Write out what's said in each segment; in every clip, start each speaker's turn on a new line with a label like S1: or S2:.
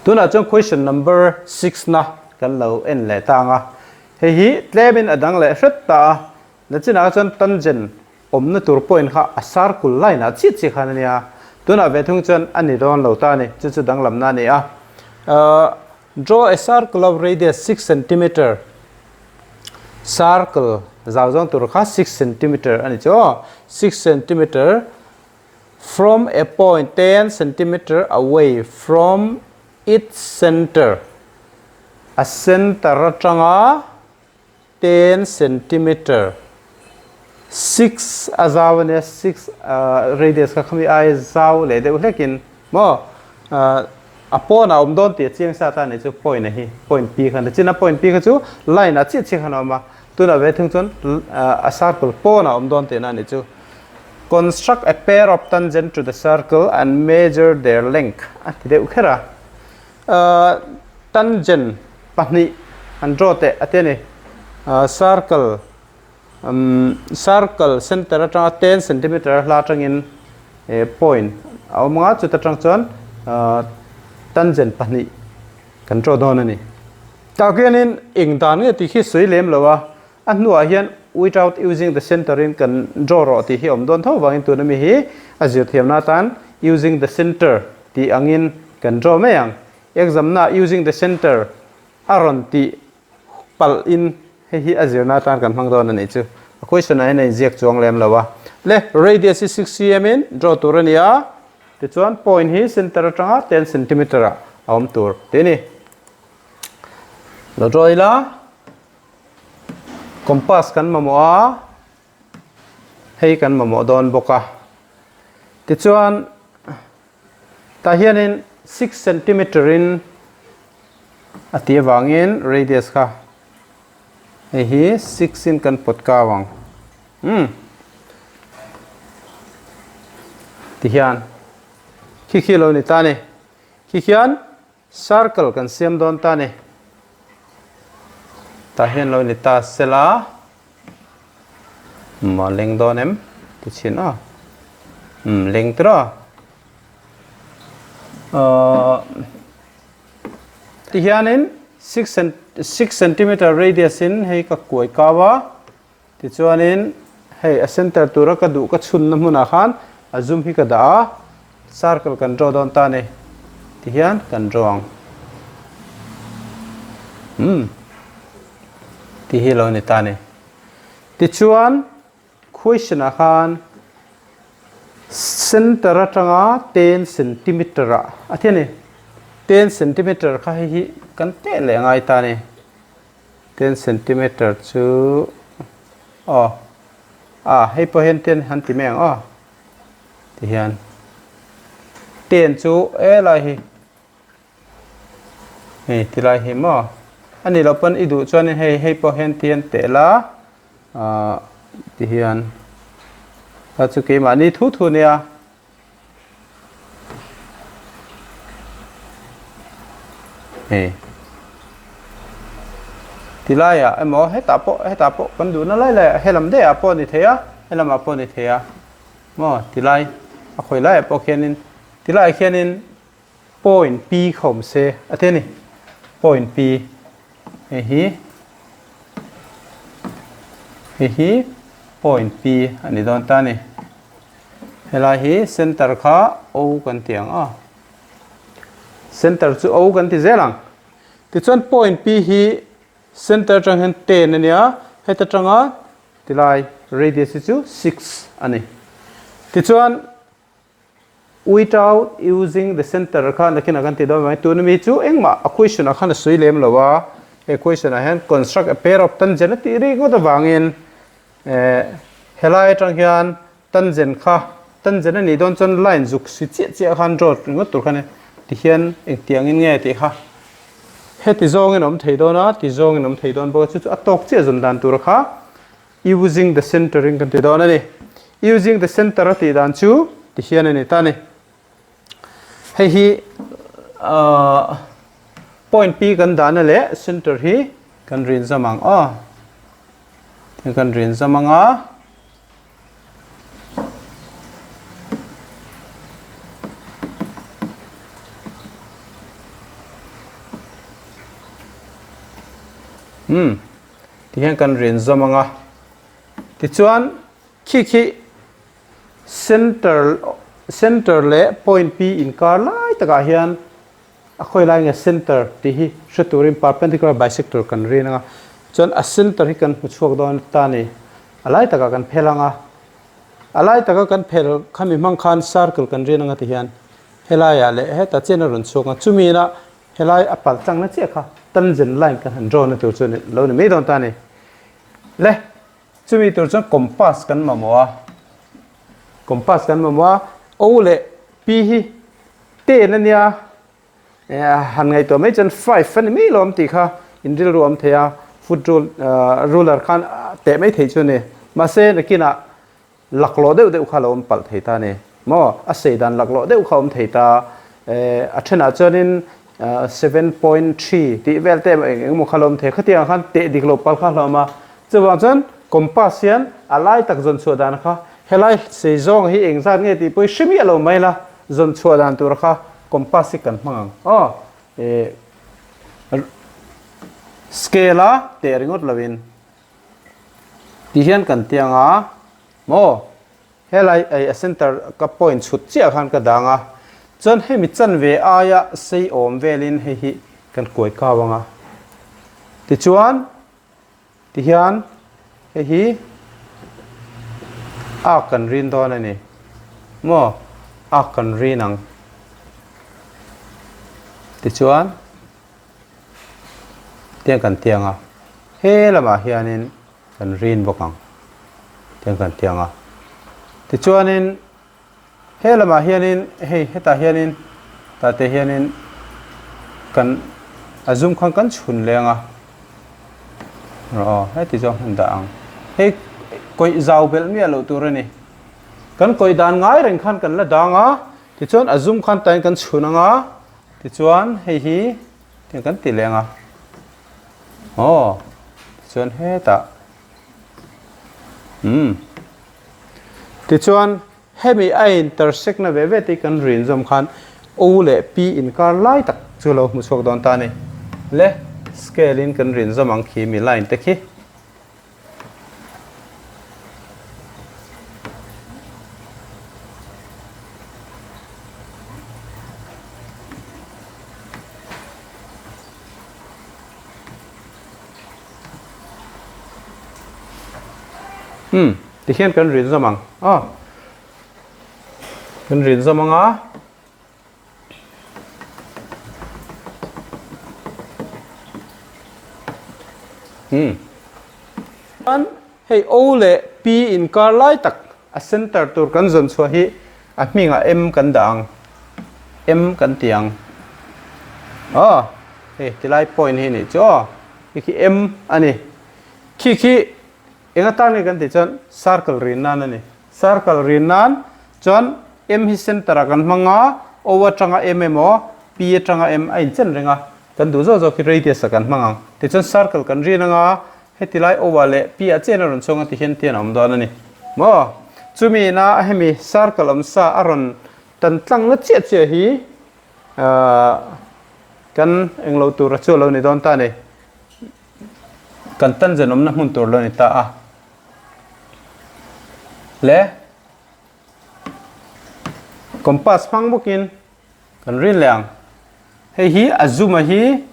S1: Tunah chuan question number 6 na kan lo en leh ta anga. Hei hi tlemin a dang leh hret ta a. Nachinah chuan tangent awmna tur point kha a circle line ah chiah chiah khan a nia. Tunah ve thung chuan a ni dawn lo ta a ni. Chu chu danglamna a ni a. Draw a circle of radius 6 centimeter Circle zau zawng tur kha 6 centimeter a ni chu aw. 6 centimeter from a point 10 centimeter away from its center A center atanga 10 centimeter 6 a zau a nia 6 radius kha khami ai zau leh deuh hlekin maw a pawnah awm dawn tih a chiang sa ta nih chu point a hi point P khan a chin a point P kha chu line ah chiah chiah khan a awm a tunah ve thung chuan a circle pawnah awm dawn tihna a nih chu construct a pair of tangent to the circle and measure their length a ti deuh kher a. Tangent pahnih an draw teh a ti a ni. Circle circle center atanga 10 centimeter hla atangin point a awm anga chuta tang chuan tangent pahnih kan draw dawn a ni. Tah khianin eng dan nge tih khi sawi lem lo a, a hnuah hian without using the center in kan draw rawh tih hi a awm dawn tho vangin tuna mi hi a zir thiamna atan using the center tih angin kan draw mai ang. Exam na using the center a rawn tih palh in hei hi a zirna atan kan hmang dawn a nih chu. A question ah hian a inziak chuang lem lo a. Le radius hi 6 cm in draw tur a ni a, tichuan point hi center atanga 10 centimeter ah a awm tur tih a ni. Lo draw ila compass kan mamawh a, hei kan mamawh dawn bawk a. Tichuan Tah hianin 6 centimeter in a tih avangin radius kha hei hi 6 in kan pawt kau ang. Umm. Ti hian khi khi lo ni ta ni. Khi khian circle kan siam dawn ta ni. Tah hian lo ni ta sela Maw leng dawn em? Ti chhin a. Umm leng tir a. Ahh ti hianin 6 centimeter radius in hei ka kuai kau a. Tichuanin hei a center tura ka duh ka chhunna hmunah khan a zoom hi ka dah a, circle kan draw dawn ta a ni. Tihian kan draw ang. Umm ti hi lo ni ta a ni. Tichuan question ah khan center atanga 10 centimeter ah a thi a ni. 10 centimeter kha hei hi kan teh leh ngai ta a ni. 10 centimeter chu aw a hei pawh hian ten han ti mai ang aw ti hian ten chu e lai hi hei ti lai hi maw a nih loh pawn i duh chuan hei hei pawh hian ti hian teh la ah ti hian a chu keimahni thu thu nia. Hei ti laiah emaw hetah pawh hetah pawh kan duhna lai laiah helam daihah pawh a ni thei a helamah pawh a ni thei a maw ti lai a khawi laiah pawh khianin ti laiah khianin point P kha awm se a ti a ni point P hei hi hei hi point P a ni dawn ta a ni. Helai hi center kha O kan ti ang a, center chu O kan ti zel ang. Tichuan point P hi center atang hian 10 a nia, heta tanga tilai radius hi chu 6 a ni. Tichuan without using the center kha nakinah kan ti dawn vangin tuna mi chu engmah a question ah khan a sawi lem lo a, he question ah hian construct a pair of tangent a tih rik ngawt avangin Eh, helai atang hian tangent kha, tangent a nih dawn chuan line zuk si chiah chiah khan draw ringawt tur kha a ni. Tihian engtiangin nge tih kha heti zawngin a awm thei dawn a, ti zawngin a awm thei dawn bawk a, chu chu a tawk chiah zawn dan tur kha using the center in kan ti dawn a ni. Using the center a tih dan chu tihian a ni ta a ni. Hei hi ahh point P kan dahna leh center hi kan rin zam ang aw. Tin kan rin zam ang a. Umm tihian kan rin zawm ang a. Tichuan khi khi center center leh point P inkar lai takah hian a khawi lai nge center tih hi hre turin perpendicular bisector kan rin ang a. Chuan a center hi kan hmu chhuak dawn ta a ni. A lai takah kan phel ang a. A lai taka kan phel khami hmang khan circle kan rin ang a ti hian helaiah leh hetah chian a rawn chhuak ang a. Chumi inah Helai a pal tlang na chiah kha tangent line kan han draw na tur chu lo ni mai dawn ta a ni. Le, chumi tur chuan compass kan mamawh a, compass kan mamawh a, O leh P hi ten a nia, han ngaihtuah mai chuan five a ni mai lawm tih kha in rilru a awm thei a, foot rule ruler khan teh mai theih chu a ni. Mahse nakinah Laklawh deuh deuh kha lo awm palh thei ta a ni maw? A sei dan laklawh deuh kha awm thei ta. A thenah chuanin 7.3 tih vel te emaw eng eng emaw kha lo awm thei. Khatiang khan teh dik loh palh kha hlawm a. Chuvang chuan compass hian a lai tak zawn chhuah dan kha helai sei zawng hi eng zat nge tih pawh hi hre miah lo mai la, zawn chhuah dan tur kha compass hi kan hmang ang aw. Scale a teh ringawt loin. Ti hian kan tiang a, maw? Helai ei a center ka point chhut chiah khan ka dang a, chuan hemi chanve aia sei awm velin hei hi kan kuai kau ang a. Tichuan tihian hei hi arc kan rin dawn a ni, maw? Arc kan rin ang. Tichuan. Tiang kan tiang a, he lamah hianin kan rin bawk ang. Tiang kan tiang a. Tichuanin he lamah hianin hei hetah hianin tah te hianin kan a zum khan kan chhun leng a. Rawh aw, heti zawng hian dah ang. Hei kawih zau belh miah loh tur a ni. Kan kawih dan ngai reng khan kan la dang a, tichuan a zum khan tain kan chhun ang a. Tichuan hei hi tiang kan ti leng a, aw tichuan hetah umm tichuan hemi a intersect na ve ve te hi kan rin zawm khan O leh P inkar lai tak chu lo hmu chhuak dawn ta a ni. Le scale in kan rin zawm ang khi mi line te khi. Umm tikhian kan rin zawm ang aw kan rin zawm ang a. Umm. Chuan hei O leh P inkar lai tak a center tur kan zawn chhuah hi a hmingah M kan dah ang. M kan ti ang. Aw hei tilai point hi nih chu aw. Khi khi M a ni. Khi khi Eng atan nge kan tih chuan circle rin nan a ni. Circle rin nan chuan M hi center ah kan hmang a, O atanga M emaw P atanga M a inchen reng a, kan duh zawk zawk hi radius ah kan hmang ang. Tichuan circle kan rin ang a, heti lai O ah leh P ah chiah in a rawn chhuak ang ti hian tian a awm dawn a ni. Maw? Chumi ina hemi circle awm sa a rawn tan tlang na chiah chiah hi ahh kan englo tura chu a lo ni dawn ta a ni. Kan tangent awmna hmun tur lo ni ta a. Le compass hmang bawkin kan rin leh ang. Hei hi a zoom a hi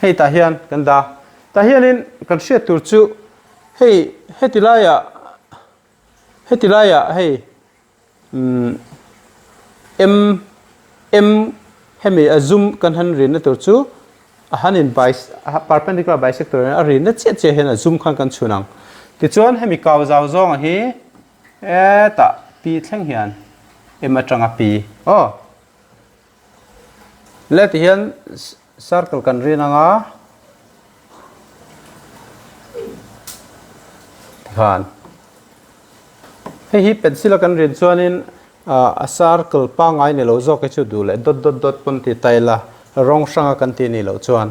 S1: hei tah hian kan dah. Tah hianin kan hriat tur chu hei heti laiah heti laiah hei Umm M M hemi a zoom kan han rinna tur chu a han in bis perpendicular bisector in a rinna chiah chiah hian a zoom khan kan chhun ang. Tichuan hemi kau zau zawnga hi hetah P thleng hian M atanga P aw le ti hian circle kan rin ang a tikhan. Hei hi pencil a kan rin chuanin a circle pangngai ni lo zawk hi chu duh leh dot dot dot pawn ti ta ila rawng hranga kan ti nih loh chuan.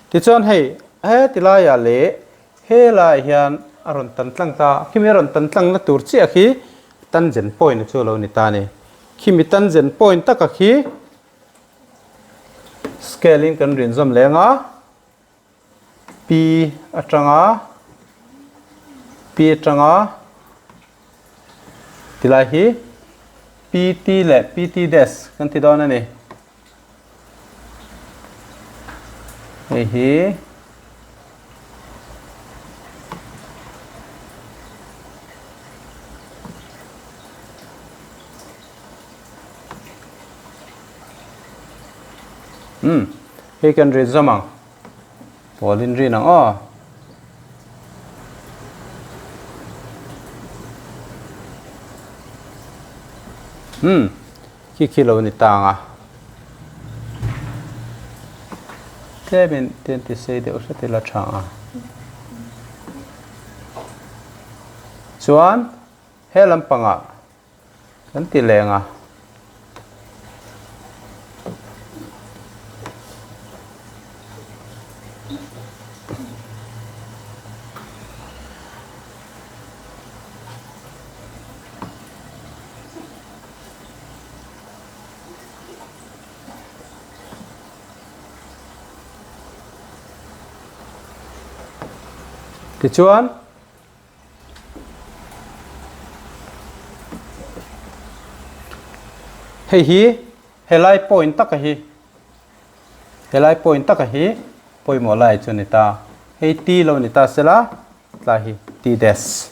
S1: Tichuan hei heti laiah leh helaiah hian a rawn tan tlang ta a, khimi a rawn tan tlang na tur chiah khi tangent point chu a lo ni ta a ni. Khimi tangent point taka khi scale in kan rin zawm leng a. P atanga P atanga tilai hi PT leh PT dash kan ti dawn a ni. Hei hi Umm hei kan rin zawm ang. Pawl in rin ang aw. Umm khi khi lo ni tang a. Tlemin tian ti sei deuh hret ila tha ang a. Chuan he lampangah Kan ti leng a. Tichuan. Hei hi helai point taka hi helai point taka hi pawimawh lai chu ni ta. Hei T lo ni ta sela tlai hi T dash.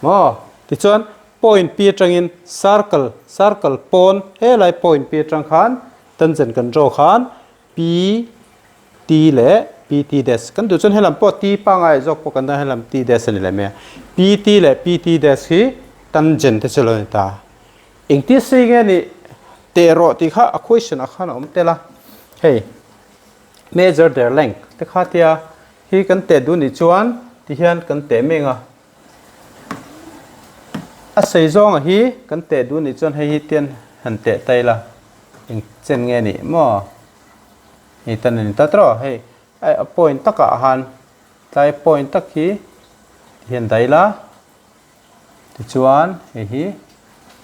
S1: Maw? Tichuan point P atangin circle circle pawn helai point P atang khan tangent kan draw khan P T leh PT dash. Kan duh chuan helam pawh T pangngai zawk pawh kan dawn helam T dash a ni leh mai a. PT leh PT dash hi tangent te chu lo ni ta. Engtia sei nge nih teh rawh tih kha a question ah khan a awm tel a. Hei measure their length te kha tia hi kan teh duh nih chuan tihian kan teh mek a. A sei zawnga hi kan teh duh nih chuan hei hi tian han teh ta ila eng chen nge nih maw. Hei tan a ni ta tawh a, hei a point takah han tlai point tak hi tihian daih ila tichuan hei hi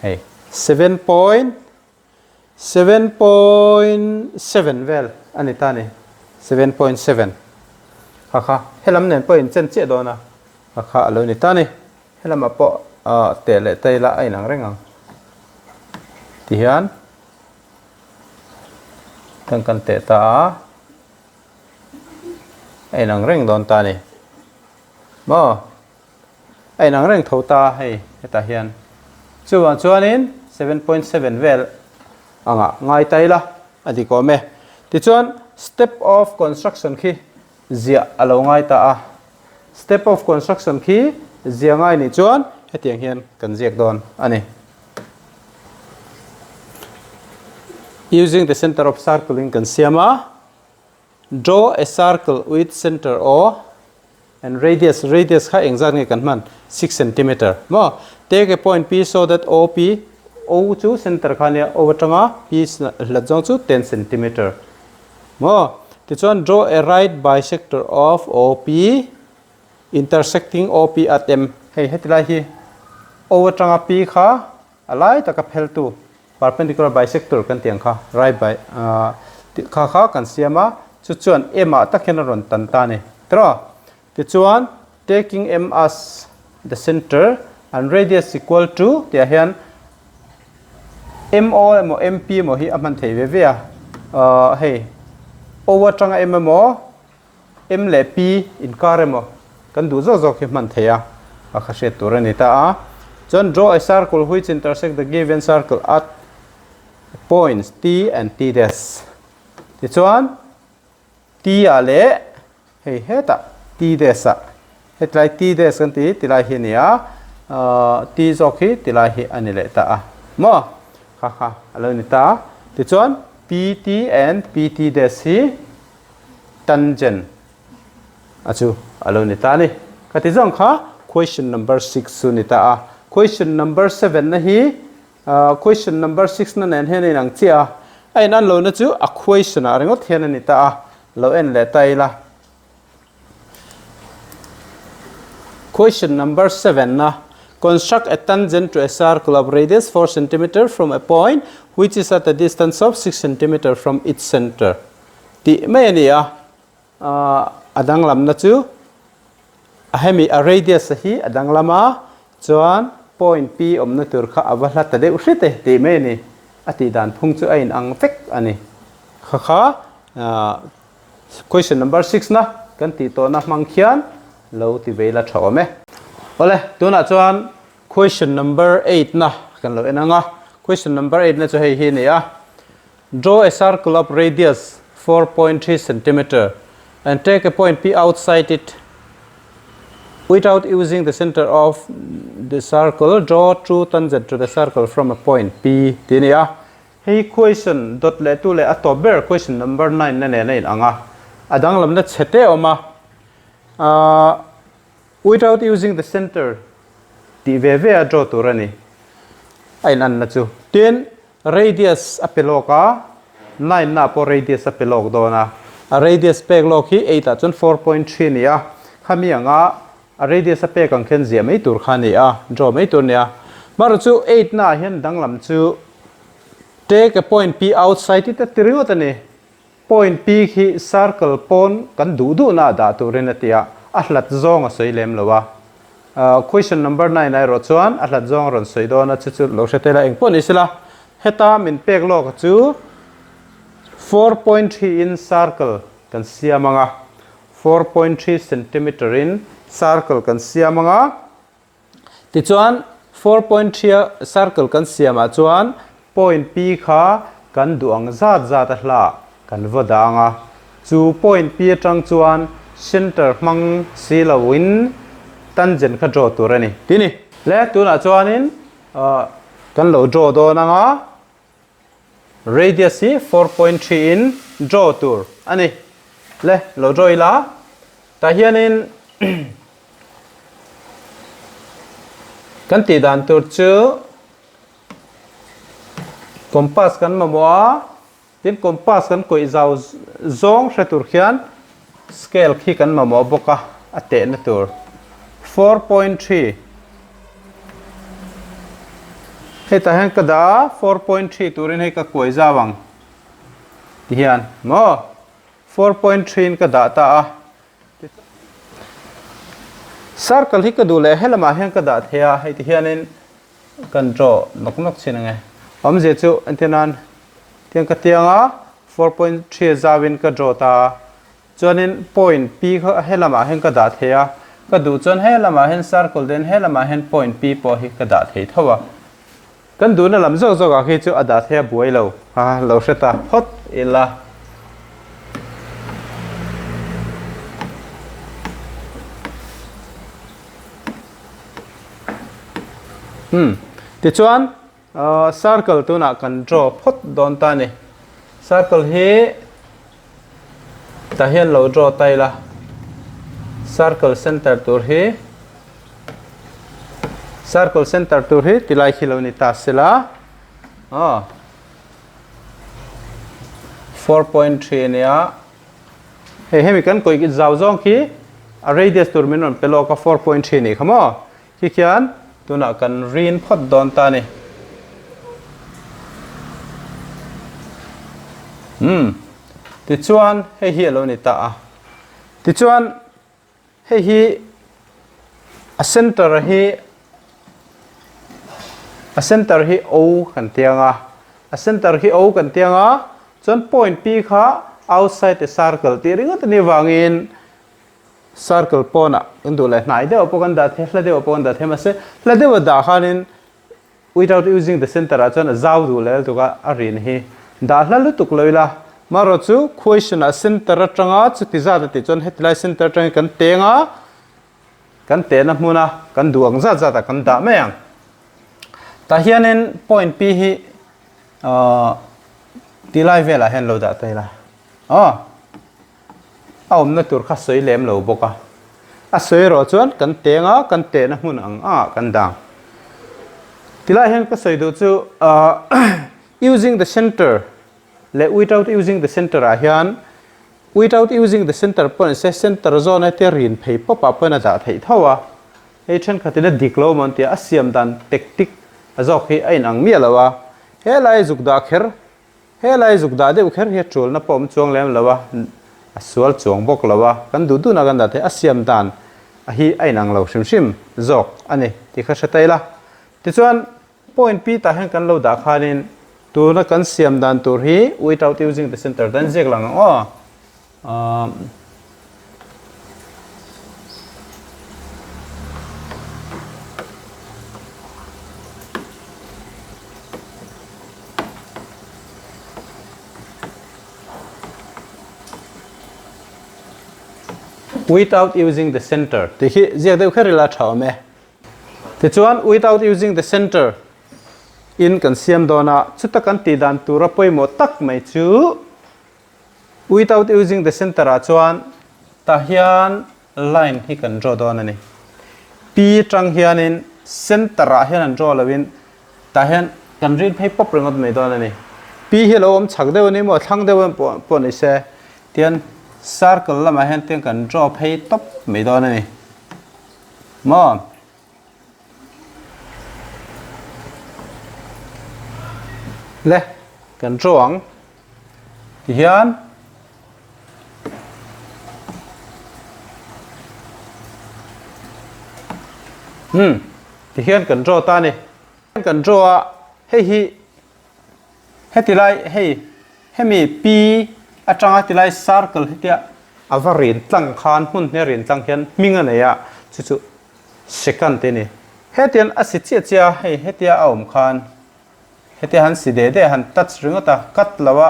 S1: hei 7.7.7 vel a ni ta a ni 7.7 kha kha helam nen pawh inchen chiah dawn a kha kha a lo ni ta a ni helamah pawh teh leh ta ila a inang reng ang tihian. Kan kan teh ta a, a inang reng dawn ta a ni. Maw? A inang reng tho ta a hei hetah hian. Chuvang chuanin 7.7 vel angah ngai ta ila a dik awm e. Tichuan step of construction khi ziah a lo ngai ta a. Step of construction khi ziah ngai nih chuan hetiang hian kan ziak dawn a ni. Using the center of circle in kan siam a, draw a circle with center O and radius, radius kha engzat nge kan hman 6 centimeter maw? Take a point P so that OP, O chu center kha ania, O atanga P hlat zawng chu 10 centimeter. Maw? Tichuan draw a right bisector of OP intersecting OP at M. Hei heti lai hi O atanga P kha a lai taka pheltu perpendicular bisector kan tih ang kha right bi kha kha kan siam a, chu chuan M ah tak hian a rawn tan ta a ni. Tiraw? Tichuan taking M as the center and radius equal to tih ah hian MO emaw MP emaw hi a hman thei ve ve a, ahh hei O atanga M emaw M leh P inkar emaw kan duh zawk zawk hi hman thei a, a kha hriat tur a ni ta a. Chuan draw a circle which intersect the given circle at points T and T dash. Tichuan T ah leh Hei hetah T dash ah hetlai T dash kan tih hi tilai hi a ni a, T zawk hi tilai hi a ni leh ta a maw? Kha kha a lo ni ta a. Tichuan PT and PT dash hi tangent a chu a lo ni ta a ni. Ka ti zawng kha question number 6 chu ni ta a. Question number 7 na hi question number 6 na nen hian a inang chiah a. A inan lohna chu a question ah ringawt hian a ni ta a. Lo en leh ta ila. Question number 7 na Construct a tangent to a circle of radius 4 centimeter from a point which is at a distance of 6 centimeter from its center. Tih mai a ni a. a danglamna chu a hemi a radius a hi a danglam a, chuan point P awmna tur kha a va hla ta deuh hret e tih mai a ni. A tih dan phung chu a inang vek a ni. Kha kha question number 6 na kan tih tawhna hmang khian lo ti vei la tha awm e. Awle, tunah chuan question number 8 na kan lo en ang a. Question number 8 na chu hei hi a ni a. Draw a circle of radius 4.3 centimeter and take a point P outside it without using the center of the circle draw two tangent to the circle from a point P tih a ni a. Hei question dawt leh tu leh a tawp ber question number 9 na nen a inang a, a danglamna chhe te a awm a. Ahh without using the center tih ve ve a draw tur a ni a inanna chu. Tin, Radius a pe lawk a, nine na pawh radius a pe lawk dawn a, a radius pek lawk hi eight ah chuan 4.3 a ni a, khami anga a radius a pek ang khian ziah mai tur kha a ni a, draw mai tur a ni a. Marawh chu eight na ah hian danglam chu take a point P outside it a ti ringawt a ni. Point P khi circle pawn kan duh duhna a dah turin a ti a, a hlat zawng a sawi lem lo a. Question number 9 ah erawh chuan a hlat zawng a rawn sawi dawn a, chu chu lo hre tel a, engpawh ni sela heta min pek lawk a chu 4.3 in circle kan siam ang a, 4.3 centimeter in circle kan siam ang a. Tichuan, 4.3 a circle kan siamah chuan point P kha kan duh ang zat zat a hlah kan va dang a. Chu point P atang chuan center hmang si loin tangent kha draw tur a ni. Ti ni. Le, tunah chuanin kan lo draw dawn ang a, radius hi 4.3 in draw tur a ni. Le, lo draw ila. Tah hianin Kan tih dan tur chu compass kan mamawh a, tin compass kan kawih zau zawng hre tur khian scale khi kan mamawh bawk a, a tehna tur 4.3 hetah hian ka dah a, 4.3 turin hei ka kuai zau ang tihian maw 4.3 in ka dah ta a. Circle hi ka duh leh helamah hian ka dah thei a, hei ti hianin kan draw nawk nawk chin ang e. Awmzia chu entir nan tiang ka tiang a, 4.3 zauin ka draw ta a, chuanin point P kha helamah hian ka dah thei a, ka duh chuan helamah hian circle den helamah hian point P pawh hi ka dah thei tho a. Kan duhna lam zawk zawk ah khi chu a dah thei a buai lo a lo hre ta phawt ila. Umm tichuan circle tunah kan draw phawt dawn ta a ni. Circle hi tah hian lo draw ta ila circle center tur hi Circle center tur hi tilai khi lo ni ta sela aw 4.3 ania hei hemi kan kawih zau zawng khi a radius tur min rawn pe lawk a 4.3 ni kha maw khi khian tunah kan rin phawt dawn ta ni um tichuan hei hi a lo ni ta a tichuan Hei hi a center hi a center hi O kan ti ang a, a center hi O kan ti ang a, chuan point P kha outside a circle tih ringawt a nih vangin circle pawnah kan duh leh hnai deuh pawh kan dah thei a, hla deuh pawh kan dah thei a, mahse hla deuha dah khanin Without using the center ah chuan a zau duh leh lutuk a, a rin hi dah hla lutuk lo ila. Marawh chu question ah center atanga chuti zat a tih chuan heti lai center atangin kan teng a, kan tehna hmun a kan duh ang zat zat ah kan dah mai ang. Tah hianin point P hi ahh ti lai velah hian lo dah ta ila. Aw. A awmna tur kha sawi lem lo bawk a, a sawi erawh chuan kan teng a, kan tehna hmun ang angah kan dang. Tilai hian ka sawi duh chu using the center leh without using the center ah hian without using the center pawh ni se center zawn hetia rin phei pawp ah pawhin a dah theih tho a, hei thenkhatin a dik lo maw an ti a, a siam dan tactic a zawk hi a inang miah lo a, helai zuk dah kher Helai zuk dah deuh kher hi a tulna pawh awm chuang lem lo a, A sual chuang bawk lo a, kan duh duhna kan dah thei, a siam dan a hi a inang lo hrim hrim zawk a ni tih kha hre ta ila. Tichuan, point P tah hian kan lo dah khanin tuna kan siam dan tur hi without using the center dan ziak lang ang aw. Um, Without using the center tih hi ziak deuh kher ila tha awm e. Tichuan without using the center in kan siam dawn a, chuta kan tih dan tura pawimawh tak mai chu without using the center ah chuan tah hian line hi kan draw dawn a ni. P tang hianin center ah hian an draw loin Tah hian kan rin phei pawp ringawt mai dawn a ni. Pi hi a lo awm chak deuh a ni maw, thlang deuh em pawh pawh ni se, tian circle lamah hian tian kan draw phei tawp mai dawn a ni. Maw? Le, kan draw ang. Tihian Hmm, tihian kan draw ta a ni. Kan draw a, hei hi heti lai hei hemi P atanga tilai circle hetia a va rin tlang khan hmun hne rin tlang hian hming a nei a, chu chu secant tih a ni. Hetian a si chiah chiah a, hei hetia a awm khan Hetia han si deh deh han touch ringawt a, cut lo a,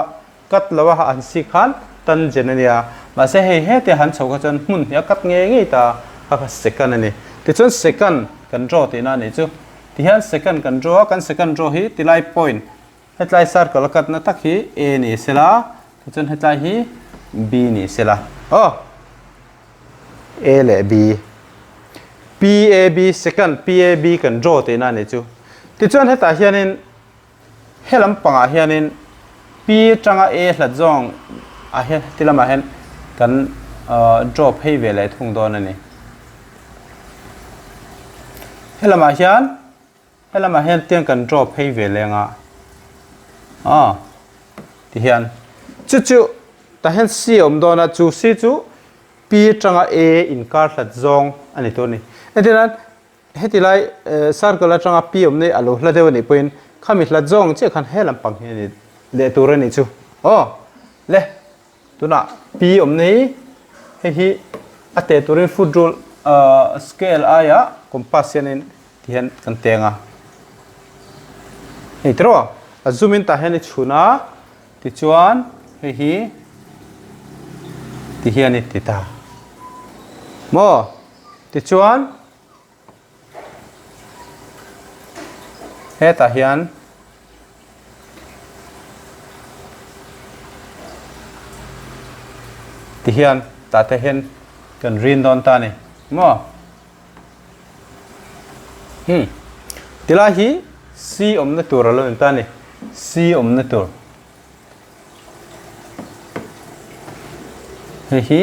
S1: cut lo a han si khan tangent a nia. Mahse hei hetia han chho kha chuan hmun hi a cut ngei ngei ta kha kha secant a ni. Tichuan secant kan draw tihna a nih chu. Tihian secant kan draw a, kan secant draw hi tilai point hetlai circle a cut na tak hi A ni sela, tichuan hetlai hi B ni sela. Aw! A leh B. PAB secant PAB kan draw tihna a nih chu. Tichuan hetah hianin he lampangah hianin P atanga A hlat zawng ah hian heti lamah hian kan draw phei ve leh thung dawn a ni. He lamah hian he lamah hian tiang kan draw phei ve leng a. Aw tihian chu chu tah hian C a awm dawn a chu C chu P atanga A inkar hlat zawng a ni tur a ni. Entir nan heti lai circle atanga P awm nei a lo hla deuh a nih pawhin khami hlat zawng chiah khan he lampang hi a ni leh tur a nih chu. Aw le tunah P awm nei hei hi a teh turin foot rule scale aia compass hianin ti hian kan teng a. Hei tiraw a zoom in tah hian i chhun a. Tichuan, hei hi ti hian i ti ta maw? Tichuan, hetah hian ti hian tah te hian kan rin dawn ta a ni maw? Hmm. Tilai hi C awmna tur a lo ni ta a ni. C awmna tur. Hei hi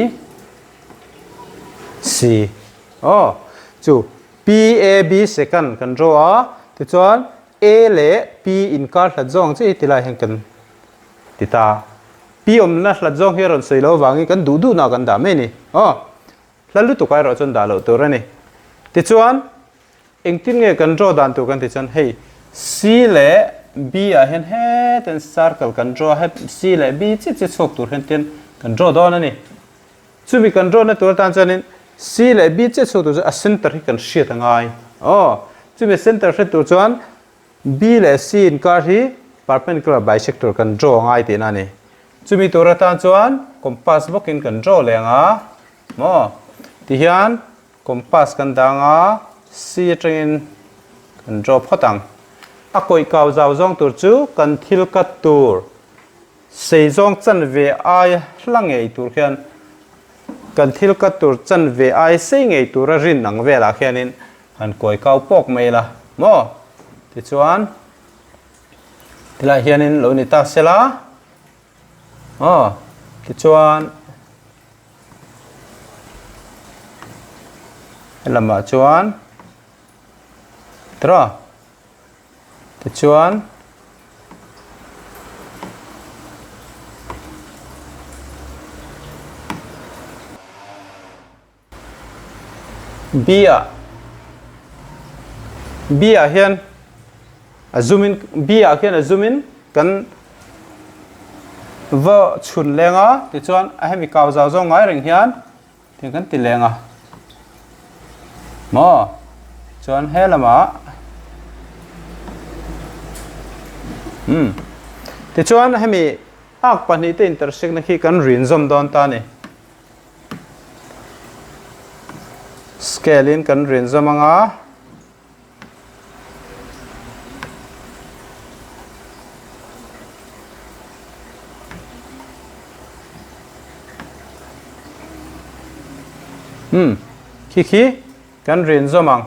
S1: C. Aw, chu P A B secant kan draw a, tichuan A leh P inkar hlat zawng chiah hi tilai hian kan ti ta. P awmna hlat zawng hi a rawn sawi loh avangin kan duh duhna kan dah mai a ni. Aw. Hla lutuk erawh chuan dah loh tur a ni. Tichuan, engtin nge kan draw dan tur kan tih chuan hei C leh B ah hian hetin circle kan draw a, he C leh B chiah chiah chhuak tur hian tin kan draw dawn a ni. Chumi kan draw na tur atan chuanin C leh B chiah chhuak tur chu a center hi kan hriat a ngai. Aw, chumi center hriat tur chuan B leh C inkar hi perpendicular bisector kan draw a ngai tihna a ni. Chumi tur atan chuan compass bawkin kan draw leh ang a, maw? Tihian compass kan dang a, C atangin kan draw phawt ang. A kawih kau zau zawng tur chu kan thil cut tur sei zawng chanve ai hla ngei tur khian kan thil cut tur chanve ai sei ngei tura rin ang velah khianin han kawi kau pawk mai la maw? Tichuan tilai hianin lo ni ta sela aw tichuan helamah chuan tiraw tichuan B ah B ah hian a zum in B ah khian a zum in kan va chhun leng a tichuan a hemi kau zau zawng ngai reng hian Tiang kan ti leng a. Maw? Chuan he lamah Hmm. Tichuan hemi arc pahnih te intersect na khi kan rin zawm dawn ta ni. Scale in kan rin zawm anga. Umm khi khi kan rin zawm ang.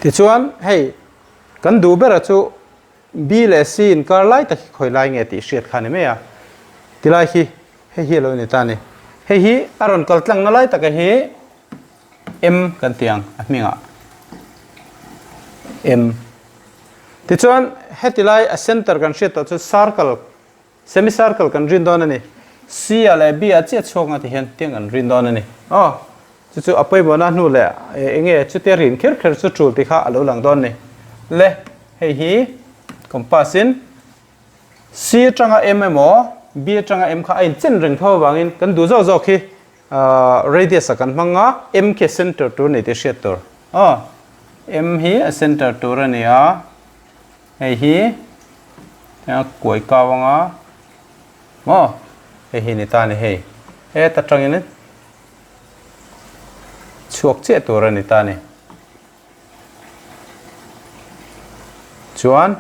S1: Tichuan hei kan duh bera chu B leh C inkar lai tak hi khawi lai nge tih hriat kha a ni mai a, tilai hi hei hi a lo ni ta a ni. Hei hi a rawn kal tlangna lai taka hi M kan ti ang a hmingah M. Tichuan heti lai a center kan hriat tawh chu circle, semi circle kan rin dawn a ni. C ah leh B ah chiah chhuak nga ti hian tiang kan rin dawn a ni. Aw, chu chu a pawimawhna hnu leh eng nge chutia rin kher kher chu tul tih kha a lo lang dawn a ni. Le, hei hi compass in C atanga M emaw B atanga M kha a inchen reng tho avangin kan duh zawk zawk hi Radius a kan hmang a, M khi a center tur a ni tih hriat tur. Aw, M hi a center tur a ni a, hei hi a kuai kau ang a, maw hei hi ni ta a ni hei, heta tangin chhuak chiah tur a ni ta a ni. Chuan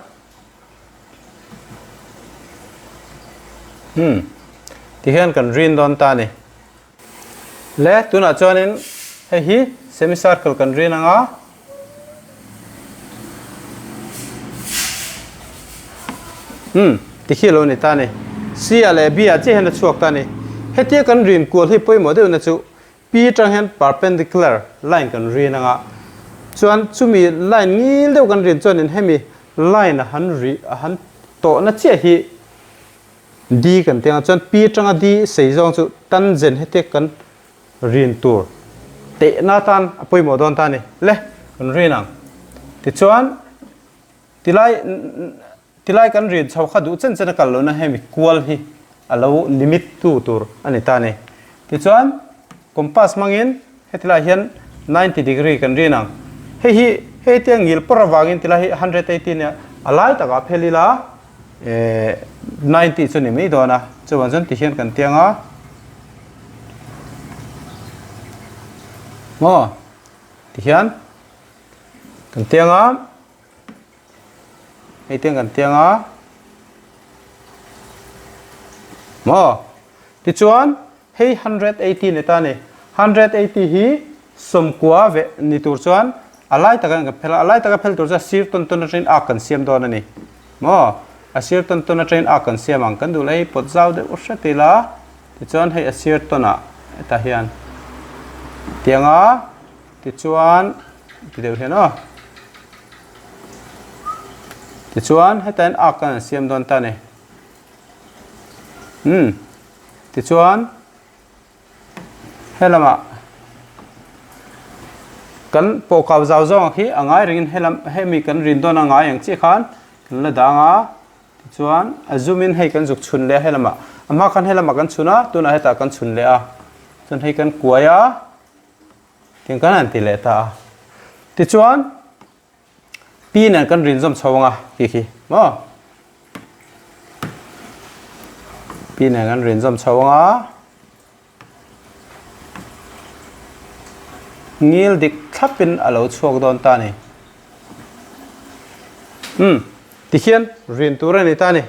S1: Hmm. Tihian kan rin dawn ta ni. Le tunah chuanin hei hi semicircle kan rin anga. Hmm. Tikhi lo ni ta ni. C ah leh B ah chiah hian a chhuak ta ni. Hetia kan rin kual hi pawimawh deuhna chu P atang hian perpendicular line kan rin anga chuan chumi line ngil deuh kan rin chuanin hemi line a han ri a han tawhna chiah hi D kan ti anga chuan P atanga D sei zawng chu tangent heti kan rin tur tehna atan a pawimawh dawn ta a ni. Le kan rin ang tichuan tilai Tilai kan rin chho kha duh chen chen a kal lohna hemi kual hi a lo limit tu tur a ni ta a ni. Tichuan compass hmangin hetilai hian 90 degree kan rin ang. Hei hi hei tia ngil pawr avangin tilai hi 180 nia a lai takah phel ila eh 90 chu ni mai dawn a. Chuvang chuan tihian kan tiang a. Maw tihian kan tiang a. Hei tiang kan tiang a. Maw? Tichuan hei 180 ni ta ni. 180 hi sawmkua ve ni tur chuan a lai taka kan phel a, a lai taka phel tur chuan sir tawn tawn atangin arc kan siam dawn a ni. Maw? A sir tawn tawn atangin arc kan siam ang. Kan duh leh hei pawt zau deuh hret ila tichuan hei a sir tawnah hetah hian tiang a tichuan ti deuh hian aw. Tichuan hetain arc kan han siam dawn ta a ni. Umm tichuan helamah kan pawhkau zau zawng khi a ngai rengin helam hemi kan rin dawn a ngai ang chiah khan kan la dang a tichuan a zoom in hei kan zuk chhun leh a helamah a hma khan helamah kan chhun a tunah hetah kan chhun leh a chuan hei kan kuai a. Tin kan han ti leh ta a. Tichuan, P nen kan rin zawm chho ang a, khi khi maw? P nen kan rin zawm chho ang a. Ngil dik thlapin a lo chhuak dawn ta a ni. Umm, tikhian rin tur a ni ta a ni.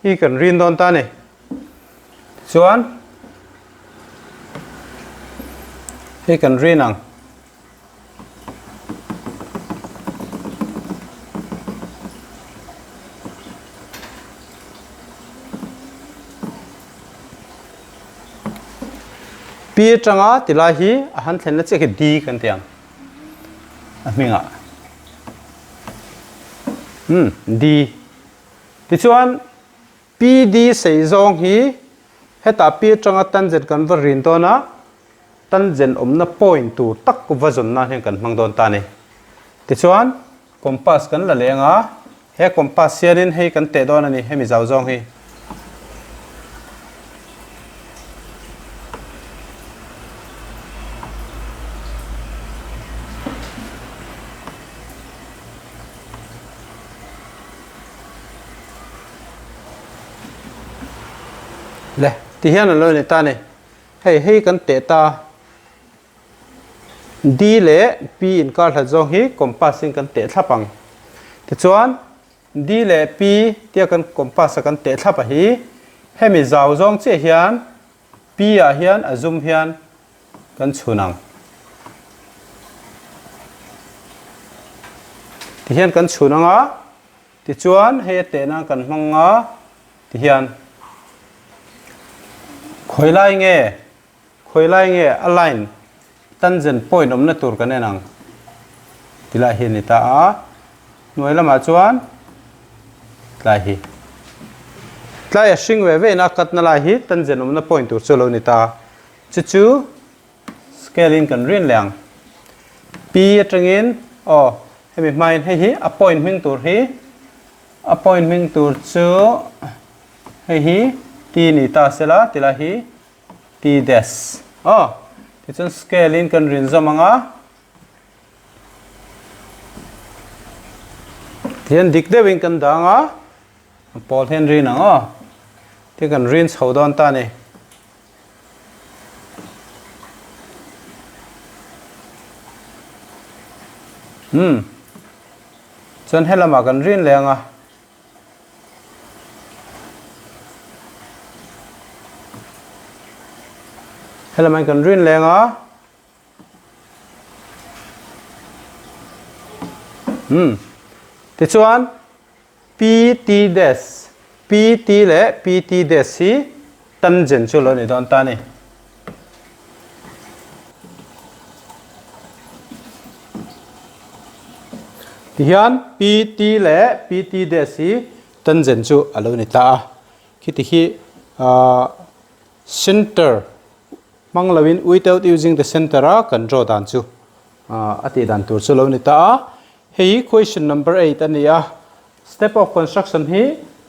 S1: Hi kan rin dawn ta a ni. Chuan hei kan rin ang. P atanga tilai hi a han thlenna chiah khi D kan ti ang a hmingah. Umm D. Tichuan PD sei zawng hi hetah P atanga tangent kan va rin dawn a, tangent awmna point tur tak va zawn nan hian kan hmang dawn ta a ni. Tichuan Compass kan la leng a, he compass hianin hei kan teh dawn a ni, hemi zau zawng hi. Le, ti hian an lo ni ta a ni. Hei, hei kan teh ta. D leh P inkar hlat zawng hi compass in kan teh thlap ang. Tichuan, D leh P tia kan compass a kan teh thlap a hi, hemi zau zawng chiah hian P ah hian a zum hian kan chhun ang. Tihian kan chhun ang a, tichuan hei a teh nan kan hmang a, tihian khawilai nge Khawi lai nge a line tangent point awmna tur kan en ang ti lai hi a ni ta a, hnuai lamah chuan tlai hi tlai a hring ve ve in a cut na lai hi tangent awmna point tur chu a lo ni ta, chu chu scale in kan rin leh ang P atangin aw hemi hmain hei hi a point hming tur hi a point hming tur chu hei hi T ni ta sela ti lai hi. T dash aw tichuan scale in kan rin zawm ang a tihian dik deuh in kan dang a a pawl hian rin ang aw ti kan rin chho dawn ta a ni. Umm chuan helamah kan rin leh ang a. Helamah kan rin leng a. Hmm. Tichuan PT dash PT leh PT dash hi tangent chu lo ni dawn ta ni. Tihian PT leh PT dash hi tangent chu a lo ni ta a. Khiti khi ahh center hmang loin without using the center a kan draw dan chu ahh a tih dan tur chu lo ni ta a. Hei hi question number eight a ni a. Step of construction hi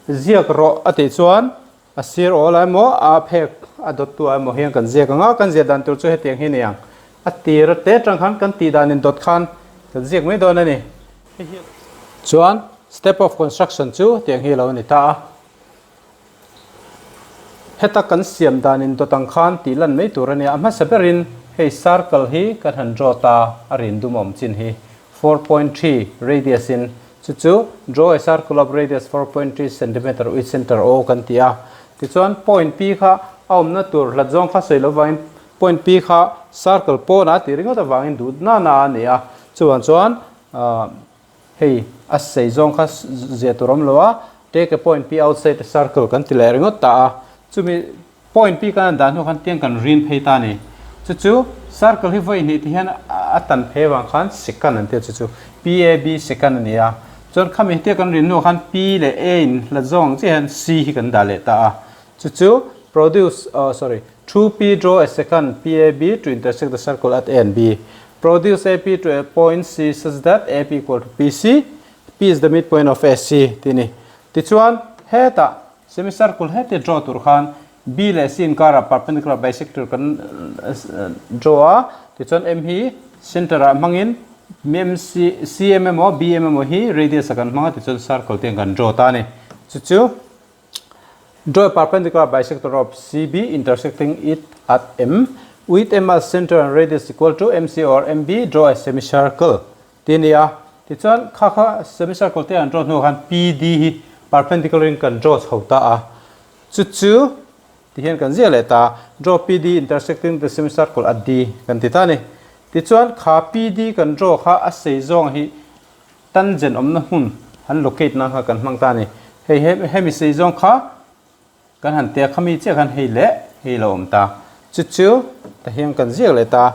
S1: ziak rawh a tih chuan A sir awl ah emaw a phek a dawt tu ah emaw hian kan ziak ang a, kan ziah dan tur chu hetiang hi a ni ang. A tir a te atang khan kan tih dan in dawt khan kan ziak mai dawn a ni. Chuan step of construction chu hetiang hi a lo ni ta a. Heta kan siam dan in dawt ang khan tih lan mai tur a nia. A hmasa berin hei circle hi kan han draw ta a rin dum awm chin hi 4.3 radius in Chu chu draw a circle of radius 4.3 centimeter with center O kan ti a. Tichuan point P kha a awmna tur hlat zawng kha sawi lo vangin point P kha circle pawnah a tih ringawt avangin duh na na a ni a. Chuvang chuan hei a sei zawng kha ziah tur awm lo a, take a point P outside a circle kan ti leh ringawt ta a. Chumi Point pi kan dan hnu khan tiang kan rin phei ta a ni. Chu chu circle hi vawi hnih ti hian a tan phei avang khan secant an ti a, chu chu PAB secant a ni a. Chuan khami hi tia kan rin hnu khan P leh A in hlat zawng ang chiah hian C hi kan dah leh ta a. Chu chu produce oh sorry through P draw a secant PAB to intersect the circle at A and B. Produce AP to a point C such that AP equal to PC, P is the midpoint of AC tih a ni. Tichuan hetah Semicircle heti draw tur khan B leh C inkarah perpendicular bisector kan draw a, tichuan M hi center ah hmangin MC, CM emaw BM emaw hi radius ah kan hmang a, tichuan circle te kan draw ta a ni. Chu chu draw a perpendicular bisector of CB intersecting it at M with M as center and radius equal to MC or MB draw a semicircle. Ti a ni a, tichuan kha kha semicircle te an draw hnuah khan PD hi perpendicular in kan draw chho ta a, chu chu ti hian kan ziah leh ta a, draw PD intersecting the semicircle at D kan ti ta a ni. Tichuan kha PD kan draw kha a sei zawng hi tangent awmna hmun han locate nan kha kan hmang ta a ni. Hei hemi sei zawng kha Kan han tek kha mi chiah khan hei leh hei lo awm ta. Chu chu Ta hian kan ziak leh ta.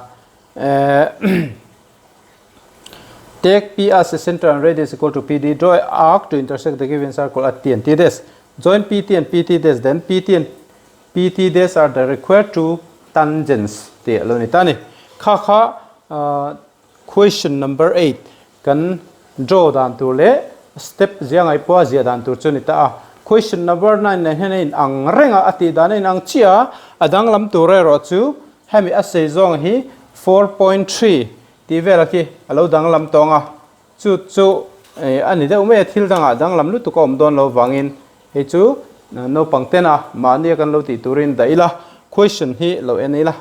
S1: Take P as a center and radius equal to PD. Draw a arc to intersect the given circle at T and T dash. Join PT and PT dash then PT and PT dash are the required two tangents tih a lo ni ta a ni. Kha kha question number 8 kan draw dan tur leh step zia ngaih pawha ziah dan tur chu a ni ta a. Question number 9 nen hian a in ang reng a, a tih dan a in ang chiah a, a danglam tur erawh chu hemi a sei zawng hi 4.3 tih vela khi a lo danglam tawng a, chu chu a ni deuh mai a, thil dangah danglam lutuk a awm dawn lo vangin hei chu naupang tena mahnia kan lo tih turin dah ila, question hi lo en ila.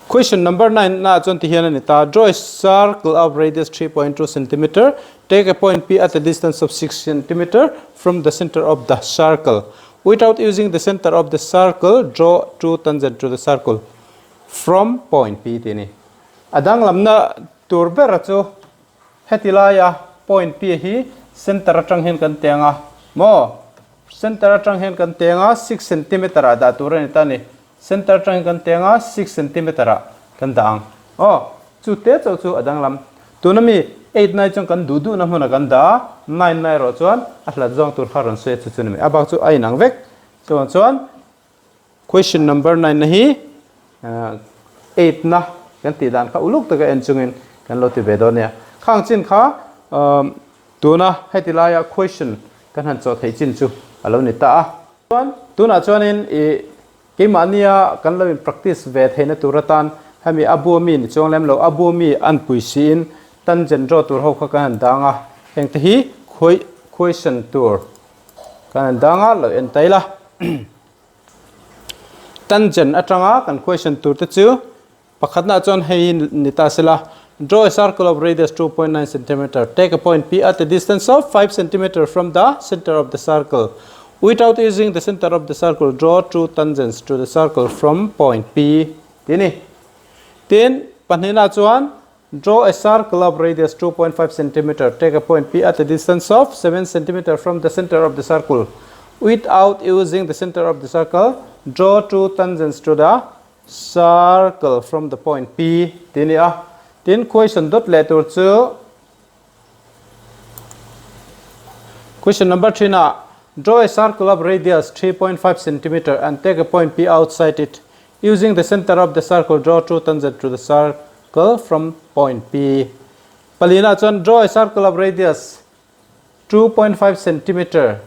S1: Question number 9 na chuan ti hian a ni ta, draw a circle of radius 3.2 centimeter, take a point P at a distance of 6 centimeter from the center of the circle. Without using the center of the circle, draw two tangent to the circle from point P tih a ni. A danglamna tur bera chu heti laia point P hi center atang hian kan teng a maw? Center atang hian kan teng a, 6 centimeter ah dah tur a ni ta a ni. Center atang hian kan teng a, 6 centimeter ah kan dah ang. Aw, chu te chauh chu a danglam. Tuna mi 8 nai chuan kan duh duhna hmunah kan dah a, 9 nai erawh chuan a hlat zawng tur kha rawn sawi a chu chu ni mai. A bak chu a inang vek. Chuvang chuan Question number 9 na hi 8 na kan tih dan kha uluk taka en chungin kan lo ti ve dawn nia. Khang chin kha tuna heti laia question kan han chawh theih chin chu a lo ni ta a. Chuan tunah chuanin i keimahnia kan lo in practice ve theihna tur atan hemi a bu ami ni chuang lem lo, a bu ami an pui siin tangent draw tur ho kha kan han dang a, hengte hi question tur kan han dang a, lo en ta ila. Tangent atanga kan question tur te chu pakhatna chuan hei hi ni ta sela, Draw a circle of radius 2.9 centimeter, take a point P at a distance of 5 centimeter from the center of the circle. Without using the center of the circle, draw two tangents to the circle from point P tih a ni. Tin, pahnihna chuan Draw a circle of radius 2.5 centimeter, take a point P at a distance of 7 centimeter from the center of the circle. Without using the center of the circle, draw two tangents to the circle from the point P tih a ni a. Tin, question dawt leh tur chu question number 3 ah Draw a circle of radius 3.5 centimeter and take a point P outside it. Using the center of the circle, draw two tangents to the circle. Circle from point P. Palina chuan draw a circle of radius 2.5 centimeter.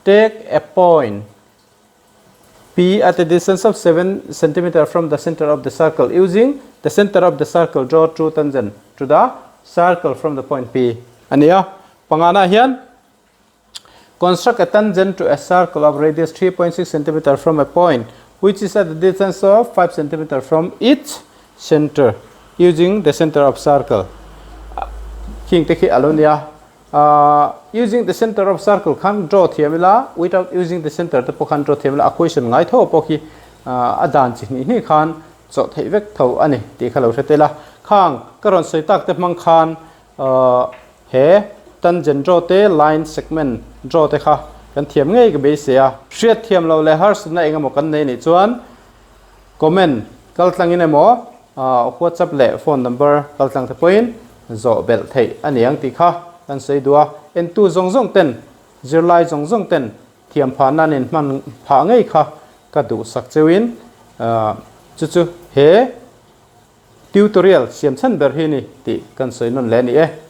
S1: Take a point P at a distance of 7 centimeter from the center of the circle. Using the center of the circle, draw two tangent to the circle from the point P. A ni a. Pangana hian Construct a tangent to a circle of radius 3.6 centimeter from a point which is at the distance of 5 centimeter from its center using the center of circle. Khing te khi a lo nia. Using the center of circle khan draw thiam ila, without using the center te pawh khan draw thiam ila, a question ngai tho pawh khi a dan chi hnih hnih khan chawh theih vek tho a ni tih kha lo hre tel a. Khang ka rawn sawi tak te hmang khan He tangent draw te line segment draw te kha kan thiam ngei ka beisei a. Hriat thiam lo leh harsatna eng emaw kan nei nih chuan comment kal tlangin emaw whatsapp leh phone number kal tlang te pawhin zawh belh theih a ni ang tih kha kan sawi duh a. Entu zawng zawng ten zirlai zawng zawng ten thiam phah nan in hman phah ngei kha ka duhsak cheuhin chu chu he Tutorial siam chhan ber hi ni tih kan sawi nawn leh a ni e.